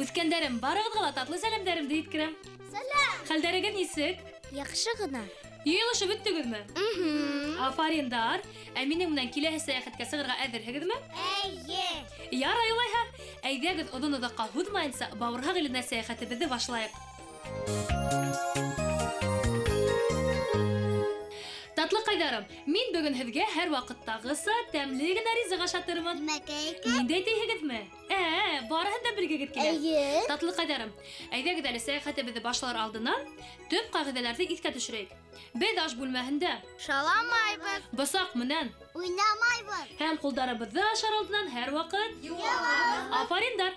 Үҫкәндәрем, барығыҙға ла татлы сәләмдәремде еткерәм. Сәләм! Хәлдәрегеҙ нисек? Яҡшы ғына. Йыйылышып бөттөгөҙмө? Афариндар! Ә минең менән киләһе сәйәхәткә сығырға әҙерһегеҙме? Эйе! Ярай улайһа, әйҙәгеҙ оҙон оҙаҡҡа һуҙмайынса Бауырһаҡ иленә сәйәхәтебеҙҙе башлайыҡ. Татлыҡайҙарым, мин бөгөн һеҙгә һәр ваҡыттағыса тәмле генә ризыҡ ашатырмын. Нимәкәй икән? Ниндәй тейһегеҙме? Барыһын да белгегеҙ килә. Эйе. Татлыҡайҙарым, әйҙәгеҙ әле сәйәхәтебеҙҙе башлар алдынан төп ҡағиҙәләрҙе иҫкә төшөрәйек. Беҙ аш бүлмәһендә шаламайбыҙ, бысаҡ менән уйнамайбыҙ һәм ҡулдарыбыҙҙы ашар алдынан һәр ваҡыт йыуабыҙ. Афариндар!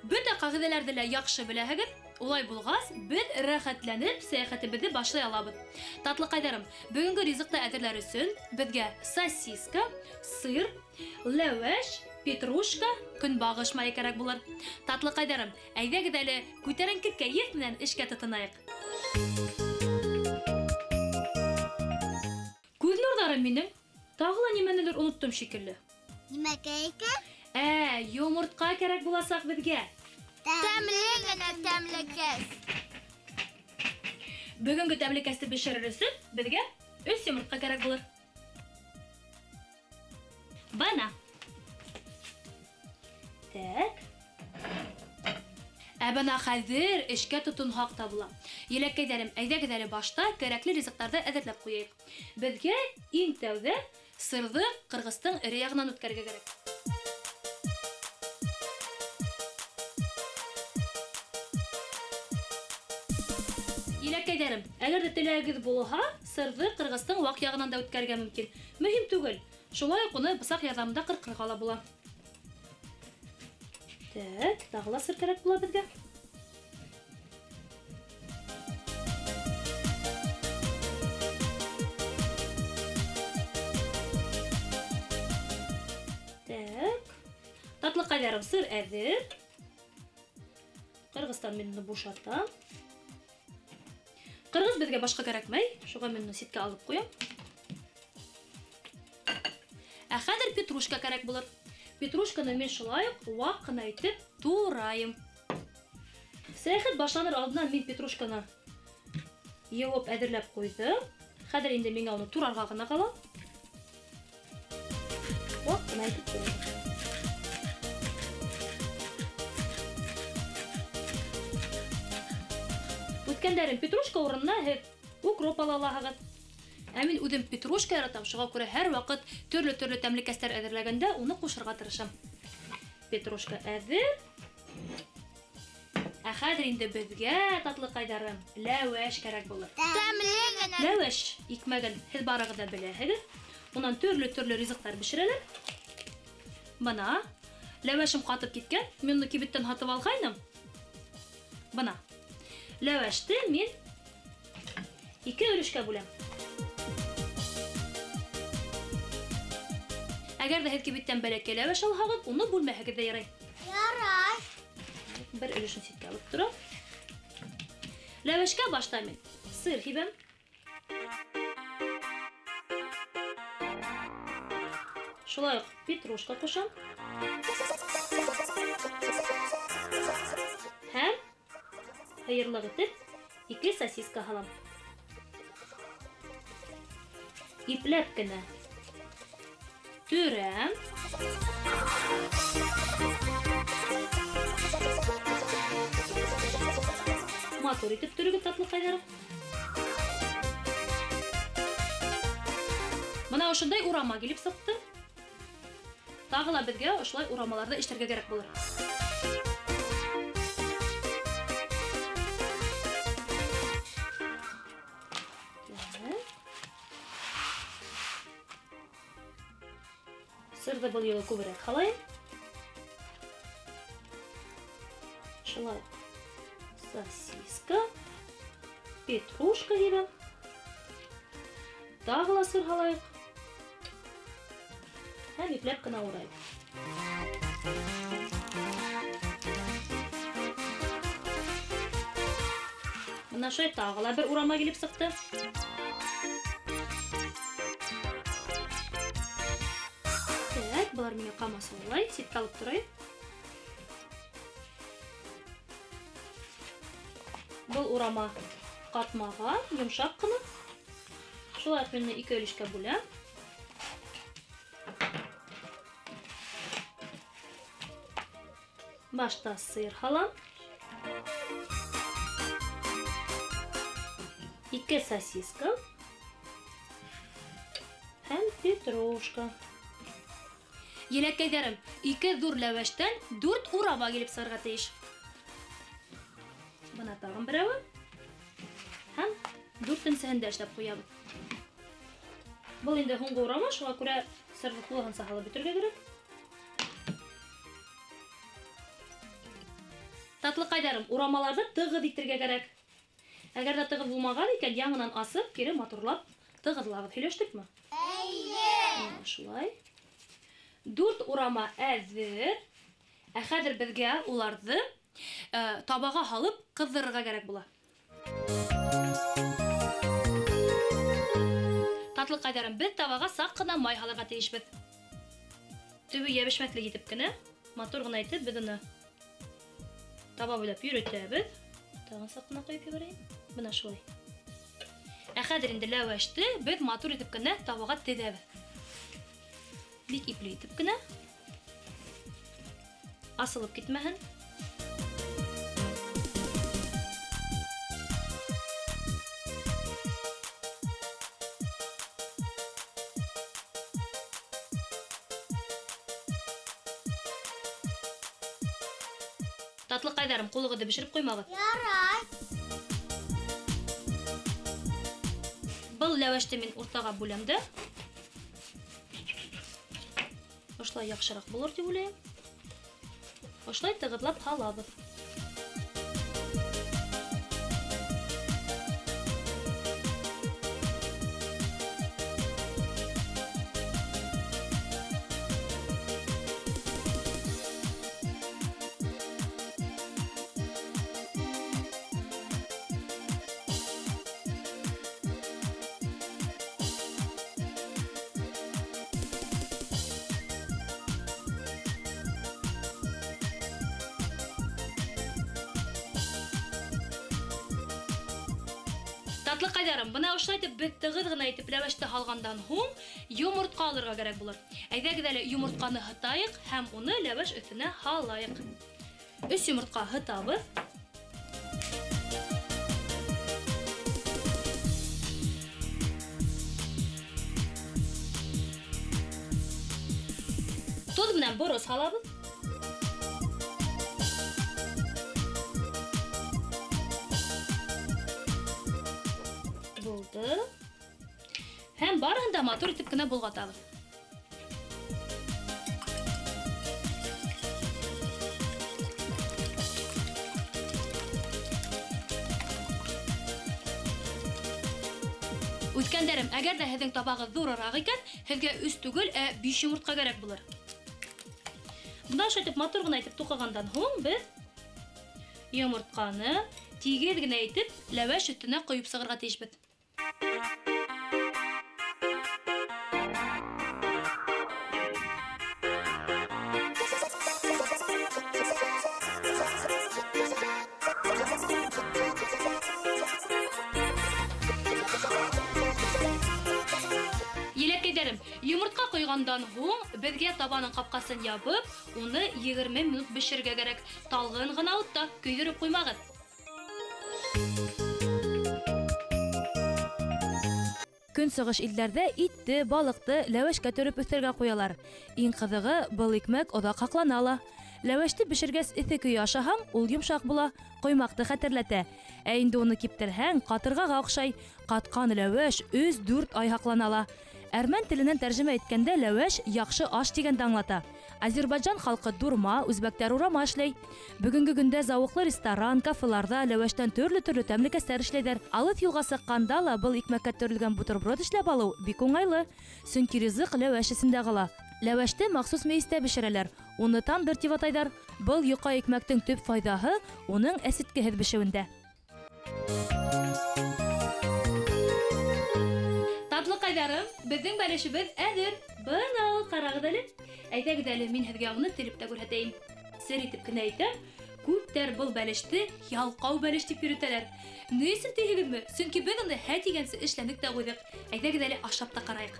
Бөтә ҡағиҙәләрҙе лә яҡшы беләһегеҙ. Улай булғас, беҙ рәхәтләнеп сәйәхәтебеҙҙе башлай алабыҙ. Татлыҡайҙарым, бөгөнгө ризыҡты әҙерләр өсөн беҙгә сосиска, сыр, ләүәш, петрушка, көнбағыш майы кәрәк булыр. Татлыҡайҙарым, әйҙәгеҙ әле күтәренке кәйеф менән эшкә тотонайыҡ. Күҙ нурҙарым минең, тағы ла нимәнелер оноттом шикелле. Нимәкәй икән? Йомортҡа кәрәк буласаҡ беҙгә. Тәмле генә тәмлекәс. Бөгөнгө тәмлекәсте бешерер өсөн беҙгә 3 йомортҡа кәрәк булыр. Бына. Так. Ә бына хәҙер эшкә тотонһаҡ та була. Еләкәйҙәрем, әйҙәгеҙ әле башта кәрәкле ризыҡтарҙы әҙерләп ҡуйайыҡ. Беҙгә иң тәүҙә сырҙы ҡырғыстың эре яғынан үткәрергә кәрәк. Еләкәйҙәрем, әгәр ҙә теләгегеҙ булһа, сырҙы ҡырғыстың ваҡ яғынан да үткәрергә мөмкин. Мөһим түгел. Шулай уҡ уны бысаҡ ярҙамында ҡырҡырға ла була. Так, тағы ла сыр кәрәк була беҙгә. Так. Татлыҡайҙарым, сыр әҙер. Ҡырғыстан мин уны бушатам. Ҡырғыҙ беҙгә башҡа кәрәкмәй, шуға мин уны ситкә алып ҡуям. Ә хәҙер петрушка кәрәк булыр. Петрушканы мин шулай уҡ ваҡ ҡына итеп турайым. Сәйәхәт башланыр алдынан мин петрушканы йыуып әҙерләп ҡуйҙым. Хәҙер инде миңә уны турарға ғына ҡала. Ваҡ ҡына итеп турайым. Үткәндәрем, петрушка урынына һеҙ укроп ала алаһығыҙ. Ә мин үҙем петрушка яратам, шуға күрә һәр ваҡыт төрлө-төрлө тәмлекәстәр әҙерләгәндә уны ҡушырға тырышам. Петрушка әҙер. Ә хәҙер инде беҙгә, татлыҡайҙарым, ләүәш кәрәк булыр. Тәмле генә. Ләүәш икмәген һеҙ барығыҙ ҙа беләһегеҙ. Унан төрлө-төрлө ризыҡтар бешерәләр. Бына, ләүәшем ҡатып киткән. Мин уны кибеттән һатып алғайным. Бына. Ләүәште мин 2 өлөшкә бүләм. Әгәр ҙә һеҙ кибеттән бәләкәй ләүәш алһағыҙ, уны бүлмәһегеҙ ҙә ярай. Ярай. Бер өлөшөн ситкә алып торам. Ләүәшкә башта мин сыр һибәм. Шулай уҡ петрушка ҡушам. Һәм һыйырлыҡ итеп 2 сосиска һалам. Ипләп кенә төрәм. Матур итеп төрөгөҙ, татлыҡайҙарым. Бына ошондай урама килеп сыҡты. Тағы ла беҙгә ошолай урамаларҙы эшләргә кәрәк булыр. Сырҙы был юлы күберәк һалайым. Шулай сосиска, петрушка һибәм. Тағы ла сыр һалайыҡ. Һәм ипләп кенә урайбыҙ. Бына шулай тағы ла бер урама килеп сыҡты. Так, былар миңә ҡамасаулай, ситкә алып торайым. Был урама ҡатмаған, йомшаҡ ҡына. Шулай уҡ мин ике өлөшкә бүләм. Башта сыр һалам. 2 сосиска һәм петрушка. Еләкәйҙәрем, 2 ҙур ләвәштән 4 урама килеп сығырға тейеш. Бына тағын берәүе. Һәм дүртенсеһен дә эшләп ҡуябыҙ. Был инде һуңғы урама, шуға күрә сырҙы тулыһынса һалып бөтөргә кәрәк. Татлыҡайҙарым, урамаларҙы тығыҙ итергә кәрәк. Әгәр ҙә тығыҙ булмаған икән, яңынан асып, кире матурлап тығыҙлағыҙ. Һөйләштекме? Эйе. Шулай. 4 урама әҙер. Ә хәҙер беҙгә уларҙы табаға һалып ҡыҙҙырырға кәрәк була. Татлыҡайҙарым, беҙ табаға саҡ ҡына май һалырға тейешбеҙ. Төбө йәбешмәҫлек итеп кенә, матур ғына итеп беҙ уны таба буйлап йөрөтәбеҙ. Тағын саҡ ҡына ҡойоп ебәрәйем. Бына шулай. Ә хәҙер инде ләвәште беҙ матур итеп кенә табаға теҙәбеҙ. Бик ипле итеп кенә. Асылып китмәһен. Татлыҡайҙарым, ҡулығыҙҙы бешереп ҡуймағыҙ. Ярай. Был ләвәште мин уртаға бүләм дә. Ошолай яҡшыраҡ булыр тип уйлайым. Ошолай тығыҙлап һалабыҙ. Татлыҡайҙарым, бына ошолай итеп беҙ тығыҙ ғына итеп ләвәште һалғандан һуң йомортҡа алырға кәрәк булыр. Әйҙәгеҙ әле йомортҡаны һытайыҡ һәм уны ләвәш өҫтөнә һалайыҡ. 3 йомортҡа һытабыҙ. Тоҙ менән борос һалабыҙ. Булды. Һәм барыһын да матур итеп кенә болғатабыҙ. Үҫкәндәрем, әгәр ҙә һеҙҙең табағыҙ ҙурыраҡ икән, һеҙгә 3 түгел, ә 5 йомортҡа кәрәк булыр. Бында ошолай итеп матур ғына итеп туҡығандан һуң беҙ йомортҡаны тигеҙ генә итеп ләвәш өҫтөнә ҡойоп сығырға тейешбеҙ. Еләкәйҙәрем, йомортҡа ҡойғандан һуң беҙгә табаның ҡапҡасын ябып, уны 20 минут бешерергә кәрәк. Талғын ғына утта көйҙөрөп ҡуймағыҙ. Көнсығыш илдәрҙә итте, балыҡты ләвәшкә төрөп өҫтәлгә ҡуялар. Иң ҡыҙығы, был икмәк оҙаҡ һаҡлана ла. Ләвәште бешергәс эҫе көйө ашаһаң, ул йомшаҡ була, ҡоймаҡты хәтерләтә. Ә инде уны киптерһәң, ҡатырғаға оҡшай. Ҡатҡан ләвәш 3-4 ай һаҡлана ла. Әрмән теленән тәржемә иткәндә ләвәш яҡшы аш тигәнде аңлата. Азербайджан халҡы дурма, үзбәктәр урама эшләй. Бөгөнгө көндә зауыҡлы ресторан, кафеларҙа ләвәштән төрлө-төрлө тәмлекәстәр эшләйҙәр. Алыҫ юлға сыҡҡанда ла был икмәккә төрөлгән бутерброд эшләп алыу бик уңайлы. Сөнки ризыҡ ләвәш эсендә ҡала. Ләвәште махсус мейестә бешерәләр. Уны тандыр тип атайҙар. Был йоҡа икмәктең төп файҙаһы уның әсеткеһеҙ бешеүендә. Татлыҡайҙарым, беҙҙең бәлешебеҙ әҙер. Бына ул, ҡарағыҙ әле. Әйҙәгеҙ әле, мин һеҙгә уны телеп тә күрһәтәйем. Сер итеп кенә әйтәм, күптәр был бәлеште ялҡау бәлеш тип йөрөтәләр. Ни өсөн тиһегеҙме? Сөнки беҙ уны һә тигәнсе эшләнек тә ҡуйҙыҡ. Әйҙәгеҙ әле ашап та ҡарайыҡ.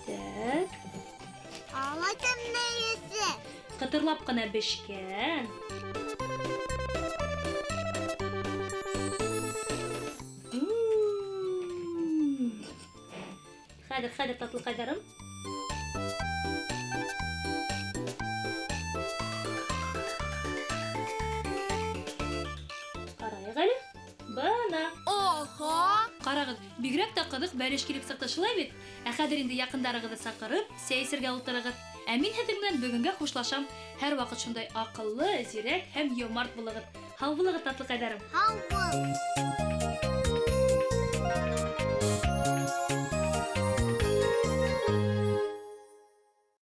Так. Алай тәмле. Ҡытырлап ҡына бешкән. Хәҙер, хәҙер, татлыҡайҙарым. Ҡарайыҡ әле. Бына. Охо! Ҡарағыҙ, бигерәк тә ҡыҙыҡ бәлеш килеп сыҡты, шулай бит? Ә хәҙер инде яҡындарығыҙҙы саҡырып, сәй эсергә ултырығыҙ. Ә мин һеҙҙең менән бөгөнгә хушлашам. Һәр ваҡыт шундай аҡыллы, зирәк һәм йомарт булығыҙ. Һау булығыҙ, татлыҡайҙарым. Һау бул.